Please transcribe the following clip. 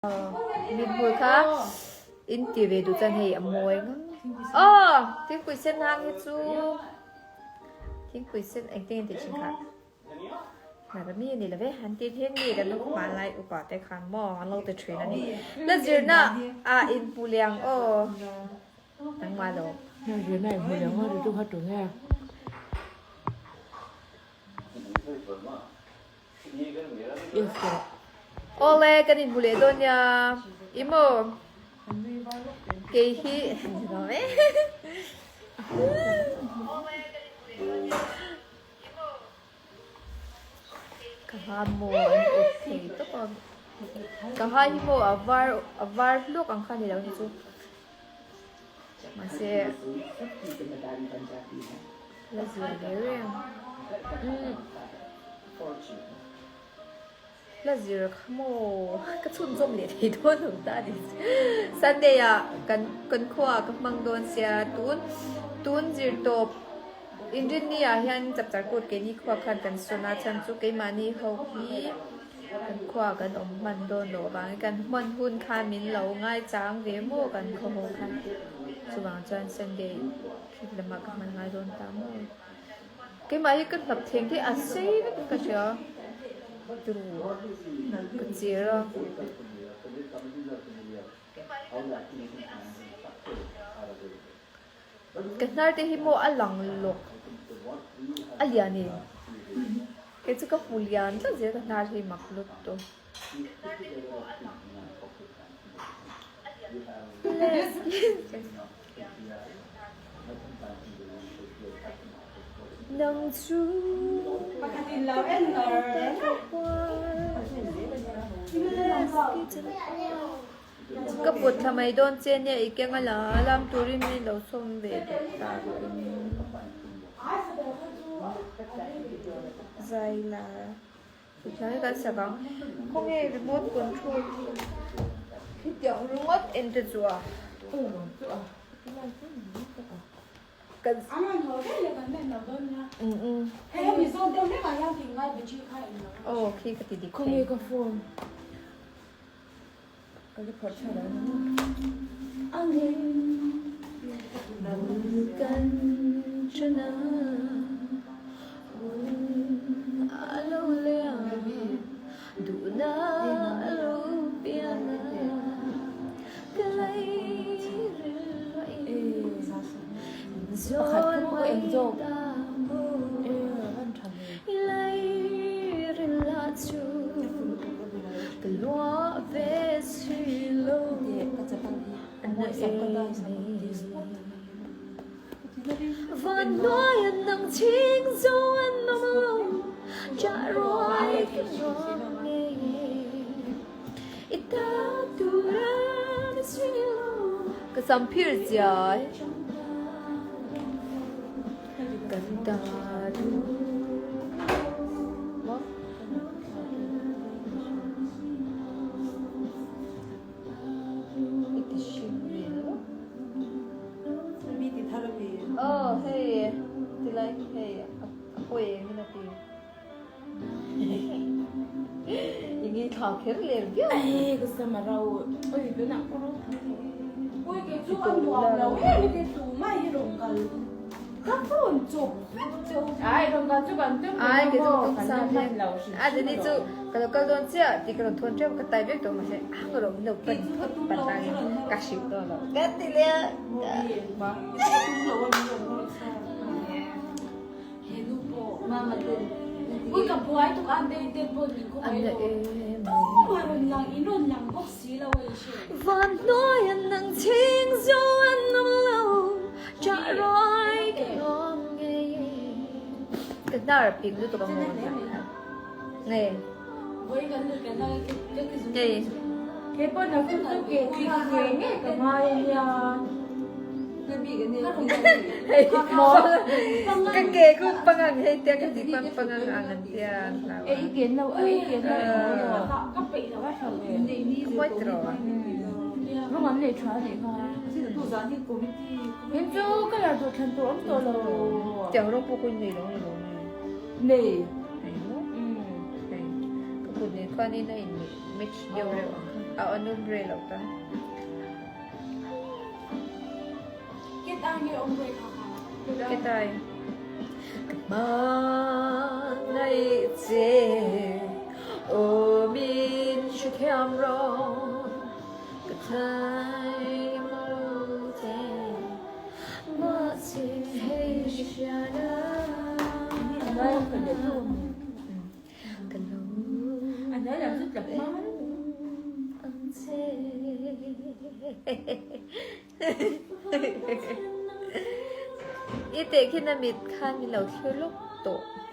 Mithmul kha in ti ve duh chuan hei a mawi ngang. Aw thingpui sen hang hi chu thingpui sen engtin nge tih thin kha hnara mi a ni lo ve han ti thin mi kan hmanlai upa te khan maw an lo ti thin a ni. La zirna ah in hmu liang aw nangmah lo. La zirna in hmu liang aw ti chu kha tu nge. Awle kan inhmu leh dawn nia i maw kei hi ka ha maw an awt thei tawp a ka ha hi maw a var a var hluk ang kha ni lo ni chu mahse la zir ve reng umm la zir kha maw ka chhunzawm leh thei dawn lo ta a ni Sunday ah kan kan khua ah ka hmang dawn sia tun tun zir tawp inrinni ah hian chapchar kut keini khua khan kan sawn a chhan chu keimahni ho hi Kan khua kan awm hman dawn loh avangin kan hman hun kha min lo ngaichang ve maw kan khaw haw khan chuvang chuan Sunday khit lamah ka hman ngai dawn ta maw. Keimah hi ka hlap theng te a sei vek in ka hria turu ka chir a. Ka hnar te hi maw a lang lawk a lian e kei chu ka hmu lian tlat zel ka hnar hi mak lut tawh. Nang chu Ka put thla mai dawn che nia i keng a la lam turin min lo sawm ve duh ta in zai la put thla hi kan sak ang khawnge remote control hi hetiang ringawt en te chu a kan aw khi ka ti dik thei. Pakhat kha maw ka eng zawk e a van tha ve. Ka sam phir chiai kan ta Oh hei ti lai hei a pawi eng in a ti i ngi thla kher ler viau Ai ka sam a rau oi tunah ka rau thei Ui kei chu a nuam lo em kei tu mai hi rawn kal Ka phone chawp vek che u. Ai rawn kal chu kan tum Ai ve kei chu maw tum kan sa la ve hman lo hrim a hrim dani chu alawm. ka lo kal dawn chiah tih ka rawn thawn teuh ka tai vek tawh mahse ang rawh min lo pan phawt pan tangin ka hrilh dawn lo ka ti leh a. Ui ka buai tuk a dei te pawh min khaw mai lo tumah rawn lang in rawn lang bawk si lo a i hre. Van hnuai an nang chhing zo an awm lo chah ruai ka nuam ngei e. Ka hnar pik lutuk ang maw nge. Nge. Kei pawh na chu chu ke kik ngei ngei ka ngai a nia. Ka ke ku pangang hei tia ka ti pang pangang ang an tia an hlau a. Ei ken lo ei ken lo Ka peih lo a. Ka pawi tiraw a. Rawng an nei tha a nih kha. Heng chu colour duh thlan tur awm tawh lo. Tiang rawng pawh khawi nei lo ni lo nge. Nei. Nei maw? Nei. Ka kut nen khanin a in match deuh reuh ang kha. A ombre lo ta. Ketai. Ka hmangaih che aw min hrethiam rawh ka thai mo che mahse hei hriana ka lo ang che. I teh khin a mit khan min lo thlir lawk tawh.